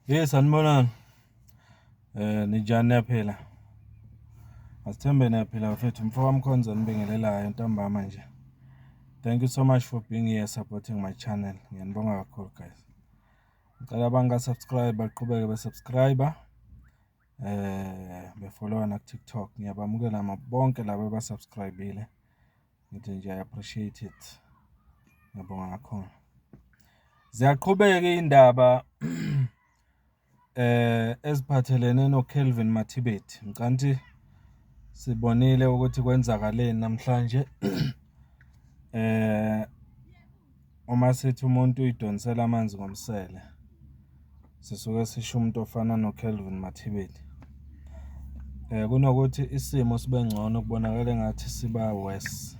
Hey, sanibonani. Ninjani, niyaphila? Asithembe niyaphila, bafethu. Mfo kaMkhonza nibingelelayo ntambama nje. Thank you so much for being here, supporting my channel. Ngiyanibonga kakhulu, guys. Ngicela abanga-subscribe baqhubeke be-subscribe, befollowa na ku-TikTok. Ngiyabamukela bonke laba aba-subscribe-ile. Ngithi nje I appreciate it. Ngiyabonga kakhulu. Ziyaqhubeka iy'ndaba eziphathelene noKelvin Mathibeli. Ngicanti sibonile ukuthi kwenzakaleni namhlanje. Uma sithi umuntu uyidonsela amanzi ngomsele, sisuke sisho umuntu ofana noKelvin Mathibeli. Kunokuthi isimo sibe ngcono, kubonakala engathi siba worse.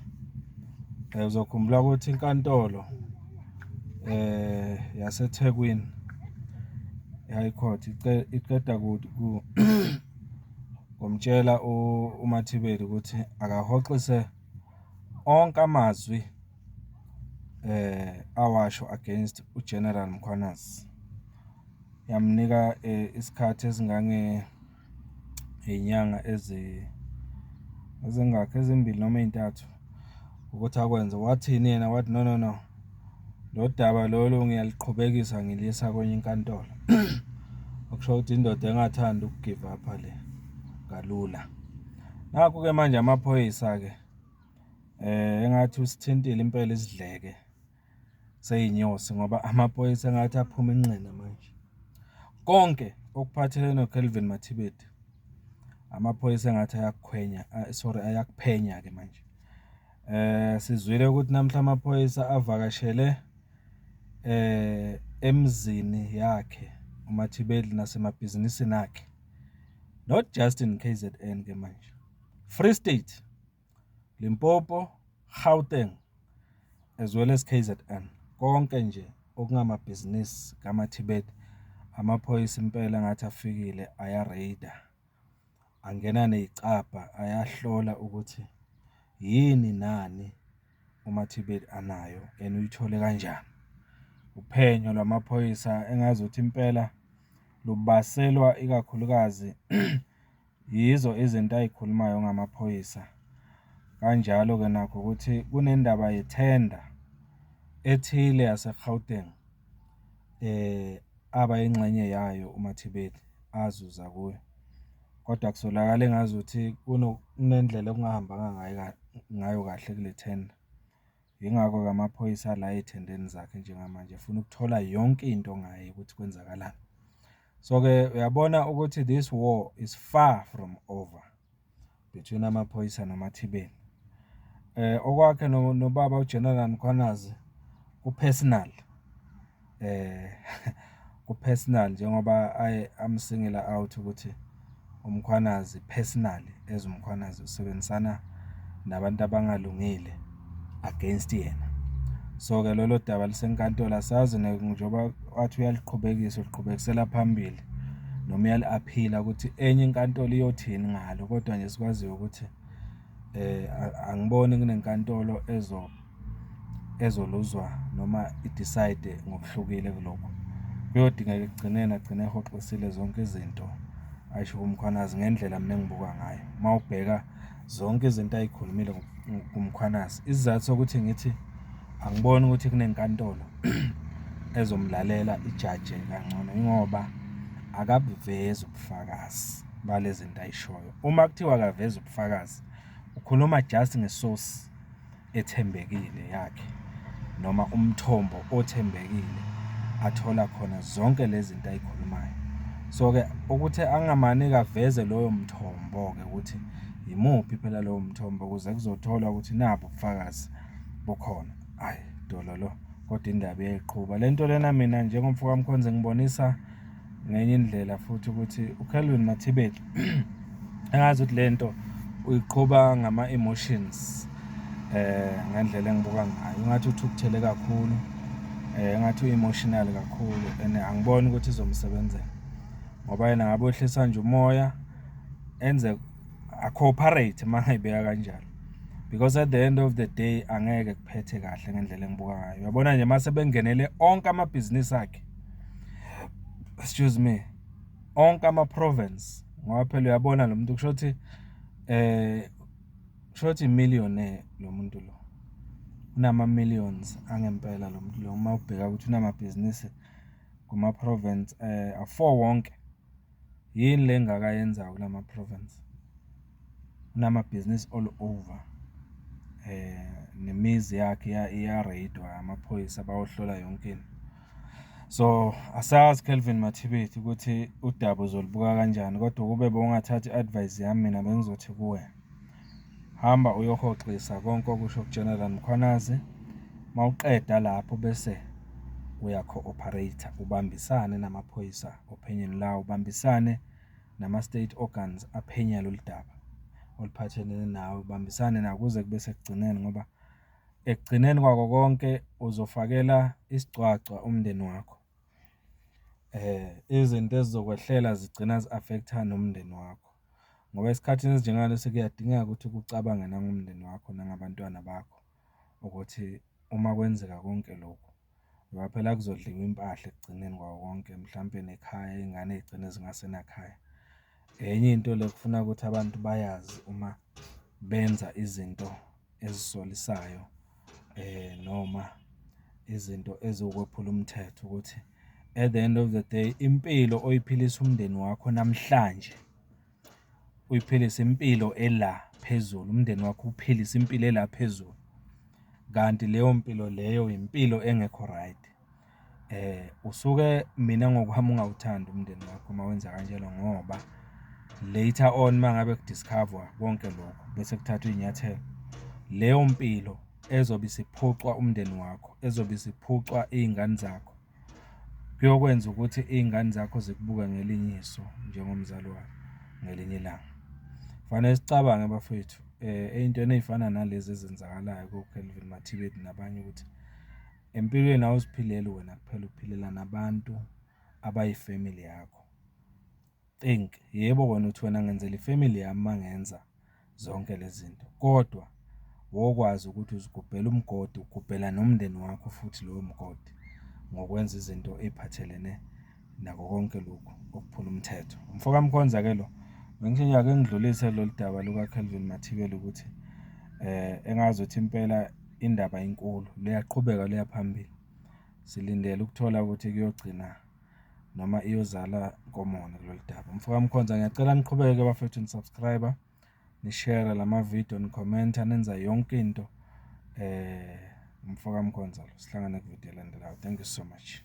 Uzokhumbula ukuthi inkantolo yaseThekwini, i-High Court, iqeda kumtshela uMathibeli ukuthi akahoxise onke amazwi awasho against uGeneral Mkhwanazi. Yamnika isikhathi esingange iy'nyanga ezingakhi, 2 noma ey'ntathu ukuthi akwenze. Wathini yena? Wathi, "No, no, no, lo daba lolu ngiyaliqhubekisa, ngiliyisa kwenye inkantolo." Okusho ukuthi indoda engathandi uku-give up-a le kalula. Nakhu-ke manje amaphoyisa-ke engathi usithintile impela isidleke sey'nyosi, ngoba amaphoyisa engathi aphuma inqina manje. Konke okuphathelene noKelvin Mathibeli, amaphoyisa engathi ayakukhwenya, sorry, ayakuphenya-ke manje. Sizwile ukuthi namhla amaphoyisa avakashele emzini yakhe uMathibeli nasemabhizinisini akhe. Not just in KZN ke manje. Free State, Limpopo, Gauteng as well as KZN. Konke nje okungamabhizinisi kaMathibeli, amaphoyisa impela ngathi afikile aya-raid-a. Angena ney'cabha, ayahlola ukuthi yini nani uMathibeli anayo and uyithole kanjani. Uphenyo lwamaphoyisa engazuthi impela lubaselwa ikakhulukazi yizo izinto ay'khulumayo ngamaphoyisa. Kanjalo-ke nakho ukuthi kunendaba yethenda ethile yase-Gauteng aba yingxenye yayo uMathibeli, azuza kuyo. Kodwa kusolakala engazuthi kunendlela okungahambanga ngayo ngayo kahle kule thenda. Yingakho-ke amaphoyisa la ey'thendeni zakhe njengamanje efuna ukuthola yonke into ngaye ukuthi kwenzakalani. So-ke uyabona ukuthi this war is far from over between amaphoyisa noMathibeli. Okwakhe nobaba uGeneral Mkhwanazi ku-personal, ku-personal njengoba aye am-single-a out ukuthi uMkhwanazi personally, as uMkhwanazi, usebenzisana nabantu abangalungile against yena. So-ke lolo daba lusenkantolo, asazi njengoba wathi uyaliqhubekisa, uliqhubekisela phambili noma uyali-appeal-a ukuthi enye inkantolo iyothini ngalo. Kodwa nje sikwaziyo ukuthi angiboni kunenkantolo ezoluzwa noma i-decide ngokuhlukile kulokhu. Kuyodingeka ekugcineni agcine ehoxisile zonke izinto ayisho kuMkhwanazi, ngendlela mina engibuka ngayo. Uma ubheka zonke izinto ay'khulumile kuMkhwanazi, isizathu sokuthi ngithi angiboni ukuthi kunenkantolo ezomlalela ijaje kangcono, ingoba akabuvezi ubufakazi bale zinto ay'shoyo. Uma kuthiwa akavezi ubufakazi, ukhuluma just nge-source ethembekile yakhe noma umthombo othembekile athola khona zonke lezi zinto ay'khulumayo. So-ke ukuthi angamane-ke aveze loyo mthombo-ke ukuthi imuphi phela lowo mthombo ukuze kuzotholwa ukuthi nabu ubufakazi bukhona. Hhayi dololo, kodwa indaba iyayiqhuba. Le nto lena mina njengomfo kaMkhonza ngibonisa ngenye indlela futhi ukuthi uKelvin Mathibeli engazi ukuthi le nto uyiqhuba ngama-emotions. Ngendlela engibuka ngayo, engathi uthukuthele kakhulu, engathi u-emotional kakhulu and angiboni ukuthi izomsebenzela, ngoba yena ngabe wehlisa nje umoya, enze a-cooperate, uma ngayibeka kanjalo, because at the end of the day angeke kuphethe kahle ngendlela engibuka ngayo. Uyabona nje mase bengenele onke amabhizinisi akhe. Excuse me, onke ama-province, ngoba phela uyabona lo muntu kushuthi kushuthi i-millionaire lo muntu lo. Unama-millions angempela lo muntu lo, uma ubheka ukuthi unamabhizinisi kuma-province a-four wonke. Yini le engaka ayenzayo kulama-province? Unamabhizinisi all over, nemizi yakhe iya-raid-wa amaphoyisa bayohlola yonke into. So, asazi Calvin Mathibeli ukuthi udaba uzolibuka kanjani, kodwa ukube bowungathatha i-advice yami mina bengizothi kuwe, hamba uyohoxisa konke okusho ku-General Mkhwanazi. Uma uqeda lapho bese uya-cooperate-a, ubambisane namaphoyisa ophenyweni lawo, ubambisane nama-state organs aphenya lolu daba oluphathelene nawe, ubambisane nabo kuze kube sekugcineni ngoba ekugcineni kwako konke uzofakela isigcwagcwa umndeni wakho. Izinto ezizokwehlela zigcina zi-affect-a nomndeni wakho, ngoba esikhathini esinjengalesi kuyadingeka ukuthi uke ucabange nangomndeni wakho, nangabantwana bakho ukuthi uma kwenzeka konke lokhu, ngoba phela kuzodliwa impahla ekugcineni kwako konke, mhlampe nekhaya, iy'ngane y'gcine zingasenakhaya. Enye into le ekufuna ukuthi abantu bayazi uma benza izinto ezisolisayo noma izinto eziwukwephula umthetho ukuthi, at the end of the day, impilo oyiphilisa umndeni wakho namhlanje, uyiphilise impilo ela phezulu, umndeni wakho uwuphilise impilo ela phezulu, kanti leyo mpilo leyo impilo engekho right. Usuke mina ngokwami ungawuthandi umndeni wakho uma wenza kanjalo ngoba later on uma ngabe ku-discover-wa konke lokhu bese kuthathwa iy'nyathelo, leyo mpilo ezobe isiphucwa umndeni wakho, ezobe isiphucwa iy'ngane zakho, kuyokwenza ukuthi iy'ngane zakho zikubuke ngelinye iso njengomzali wazo ngelinye ilanga. Kufanele sicabange bafowethu ey'ntweni ey'fana nalezi ezenzakalayo ko-Calvin Mathibeli nabanye ukuthi, empilweni awuziphileli wena kuphela, uphilela nabantu abayifemili yakho. Think, yebo kona uthi wena ngenzela ifemili yami uma ngenza zonke le zinto, kodwa wokwazi ukuthi uzigubhela umgodi, ugubhela nomndeni wakho futhi lowo mgodi, ngokwenza izinto ey'phathelene nako konke lokhu okuphula umthetho. Umfoka Mkhonza-ke lo, bengithi nje ake ngidlulise lolu daba luka-Calvin Mathibeli ukuthi engazuthi impela indaba inkulu, luyaqhubeka luya phambili. Silindele ukuthola ukuthi kuyogcina noma iyozala nkomoni kulolu daba. Mfoka Mkhonza, ngiyacela niqhubeke bafethu ni-subscribe-a, ni-share lama-video, ni-comment-a, nenza yonke into. Umfoka Mkhonza lo, sihlangane kwividiyo elandelayo. Thank you so much.